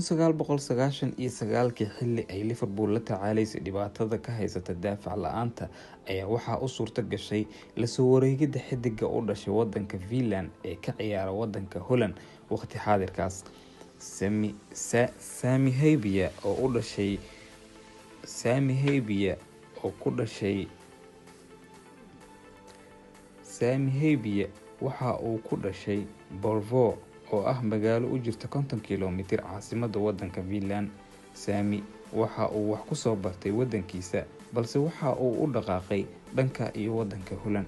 1999-kii, xilli ay Liverpool la tacaaleysay dhibaatada ka haysata daafac la-aanta, ayaa waxaa u suurta gashay lasoo wareegida xidiga u dhashay wadanka Finland ee ka ciyaara wadanka Holland waqti xaadirkaas, Sami Hyypiä oo u dhashay Sami Hyypiä oo ku dhashay Sami Hyypiä waxa uu ku dhashay Porvoo oo ah magaalo u jirta 50 kiiloomitir caasimadda wadanka Finland. Sami waxa uu wax ku soo bartay wadankiisa, balse waxa uu u dhaqaaqay dhanka iyo wadanka Holland.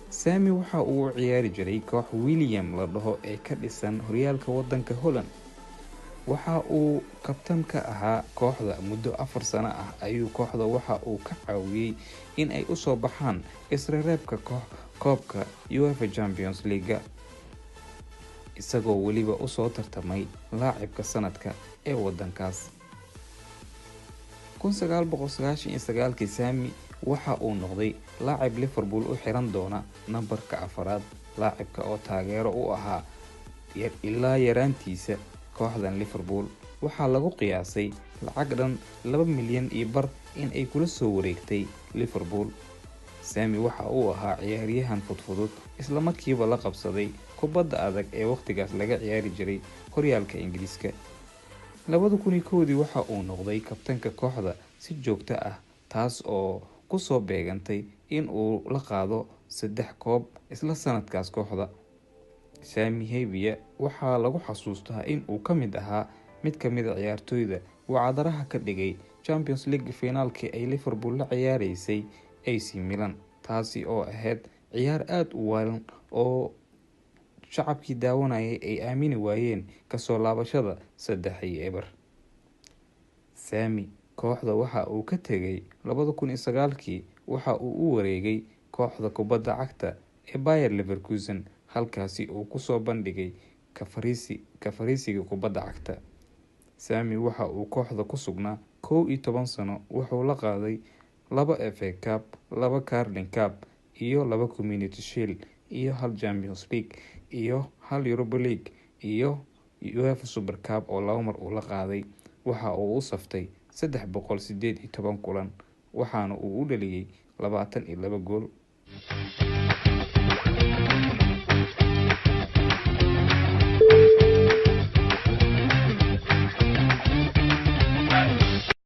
Sami waxa uu u ciyaari jiray koox Willem la dhaho ee ka dhisan horyaalka wadanka Holland. Waxa uu kabtan ka ahaa kooxda muddo 4 sano ah ayuu kooxda waxa uu ka caawiyey in ay usoo baxaan isreebka koobka UEFA Champions League, isagoo weliba usoo tartamay laacibka sanadka ee wadankaas. 1999-kii Sami waxa uu noqday laacib Liverpool u xiran doona nambarka 4aad, laacibka oo taageero u ahaa ilaa yaraantiisa kooxdan Liverpool. Waxaa lagu qiyaasay lacag dhan 2.5 milyan in ay kula soo wareegtay Liverpool. Sami waxa uu ahaa ciyaaryahan fudfudud, isla markiiba la qabsaday kubadda adag ee waqtigaas laga ciyaari jiray horyaalka Ingiriiska. 2001-dii waxa uu noqday kabtanka kooxda si joogto ah, taas oo kusoo beegantay in uu la qaado 3 koob isla sanadkaas kooxda. Sami Hyypiä waxaa lagu xasuustaa in uu ka mid ahaa mid ka mid a ciyaartoyda wacdaraha ka dhigay Champions League finaalkii ay Liverpool la ciyaareysay AC Milan, taasi oo ahayd ciyaar aada u waalan oo shacabkii daawanayay ay aamini waayeen kasoo laabashada 3-0. Sami kooxda waxa uu ka tegay 2009-kii, waxa uu u wareegay kooxda kubadda cagta ee Bayer Leverkusen, halkaasi uu kusoo bandhigay ka fariisiga kubadda cagta. Sami waxa uu kooxda ku sugnaa 11 sano, wuxuu la qaaday 2 FA Cup, 2 Carling Cup iyo 2 Community Shield iyo 1 Champions League iyo 1 Europa League iyo UEFA Super Cup oo 2 mar uu la qaaday. Waxa uu u saftay 318 kulan, waxaana uu u dhaliyay 22 gool.